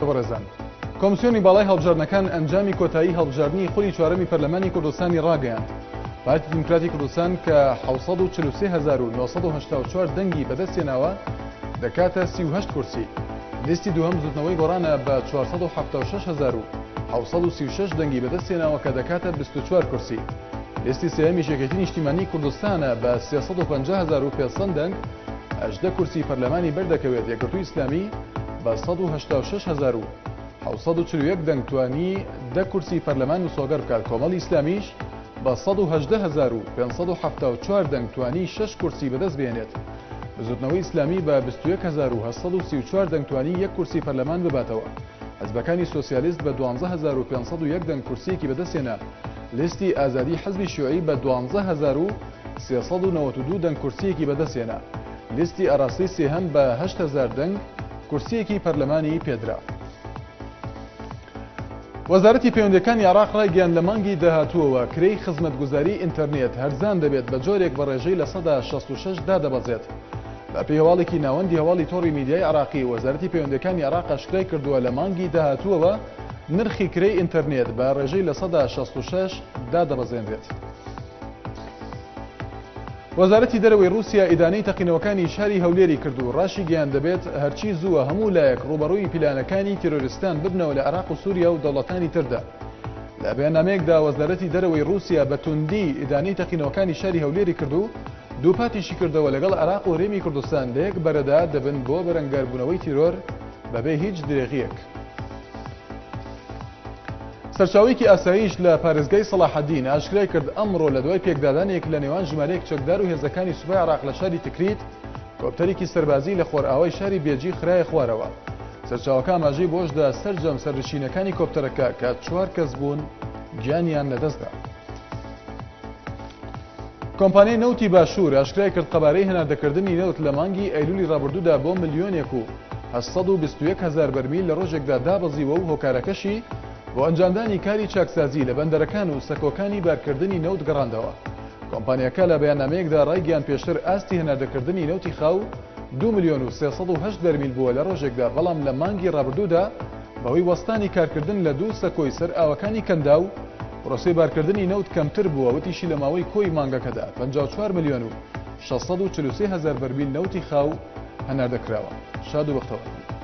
بەڕێزان. کۆمسیۆنی باڵای هەڵبژاردنەکان ئەنجامی کۆتایی هەڵبژاردنی خولی چوارەمی پەرلەمانی کوردستانی ڕاگەیاند. پارتی دیموکراتی کوردستان کە 743984 دەنگی بەدەستهێناوە دەکاتە 38 کورسی. لیستی دووهەم بزوتنەوەی گۆڕانە بە 476736 دەنگی بەدەستهێناوە کە دەکاتە 24 کورسی. لیستی سێیەمیش یەکێتی نیشتیمانی کوردستانە بە 350500 دەنگ 18 کورسی پەرلەمانی بەردەکەوێت یەکگرتووی ئیسلامی بە 186741 دەنگ توانی دە کورسی پەرلەمان مسۆگەر بکات کۆمەڵی ئیسلامیش بە 118574 دەنگ توانی شەش کورسی بەدەست بهێنێت. بزوتنەوەی ئیسلامی بە 21834 دەنگ توانی یەک کورسی پەرلەمان بباتەوە. حزبەکانی سۆسیالیست بە 12501 دەنگ کورسیەکی بەدەستهێنا. لیستی ئازادی حزبی شیوعی بە 12392 دەنگ کورسیەکی بەدەستهێنا. لیستی ئاراستەی سێهەم بە 8000 دەنگ کورسیەکی پەرلەمانی پێدرا. وەزارەتی پەیوەندییەکانی عێراق ڕایگەیاند لە مانگی داهاتووەوە کرێی خزمەتگوزاری ئینتەرنێت هەرزان دەبێت بە جۆرێک بە ڕێژەی 66% دادەبەزێت. بەپێی هەواڵێکی ناوەندی هەواڵی تۆڕی میدیای عێراقی، وەزارەتی پەیوەندییەکانی عێراق ئاشکرای کردووە لە مانگی داهاتووەوە نرخی کرێی ئینتەرنێت بە ڕێژەی 66% دادەبەزێنرێت. وەزارەتی دەرەوەی ڕووسیا ئیدانەی تەقینەوەکانی شاری هەولێری کرد و ڕاشیگەیاند دەبێت هەرچی زووە هەموو لایەک ڕووبەڕووی پیلانەکانی تیرۆریستان ببنەوە لە عێراق و سووریا و دەوڵەتانی تردا. لە بەیاننامەیەکدا وەزارەتی دەرەوەی ڕووسیا بە توندی ئیدانەی تەقینەوەکانی شاری هەولێری کرد و دووپاتیشی کردەوە لەگەڵ عێراق و هەرێمی کوردستان لە یەک بەرەدا دەبن بۆ بەرەنگاربوونەوەی تیرۆر بەبێ هیچ درێغییەک. سەرچاوەیەکی ئاسایش لە پارێزگای سەڵاحەدین ئاشکرای کرد، ئەمڕۆ لە دوای پێکدادانێک لە نێوان ژمارەیەک چەکدار و هێزەکانی سوپای عێراق لە شاری تکریت، کۆپتەرێکی سەربازی لە خۆرئاوای شاری بێجی خرایە خوارەوە. سەرچاوەکە ئاماژەی بەوەشدا، سەرجەم سەرنشینەکانی کۆپتەرەکە کە چوار کەس بوون گیانیان لەدەستدا. کۆمپانیای نەوتی باشوور ئاشکرای کرد قەبارەی هەناردەکردنی نەوت لە مانگی ئەیلولی ڕابردوودا بۆ ملیۆنێک و 821 هەزار بەرمیل لە ڕۆژێکدا دابەزیوە و هۆکارەکەشی بۆ ئەنجامدانی کاری چاکسازی لە بەندەرەکان و سەکۆکانی بارکردنی نەوت گەڕاندەوە. کۆمپانیاکە لە بەیاننامەیەکدا ڕایگەیاند پێشتر ئاستی هەناردەکردنی نەوتی خاو 2 ملیۆن و 308 بەرمیل بووە لە ڕۆژێکدا بەڵام لە مانگی ڕابردوودا بەهۆی وەستانی کارکردن لە دوو سەکۆی سەر ئاوەکانی کەنداو پرۆسەی بارکردنی نەوت کەمتر بووە، وتیشی لە ماوەی کۆی مانگەکەدا 54 ملیۆن و 643 هەزار بەرمیل نەوتی خاو هەناردە کراوە. شاد و بەختەوەر بن.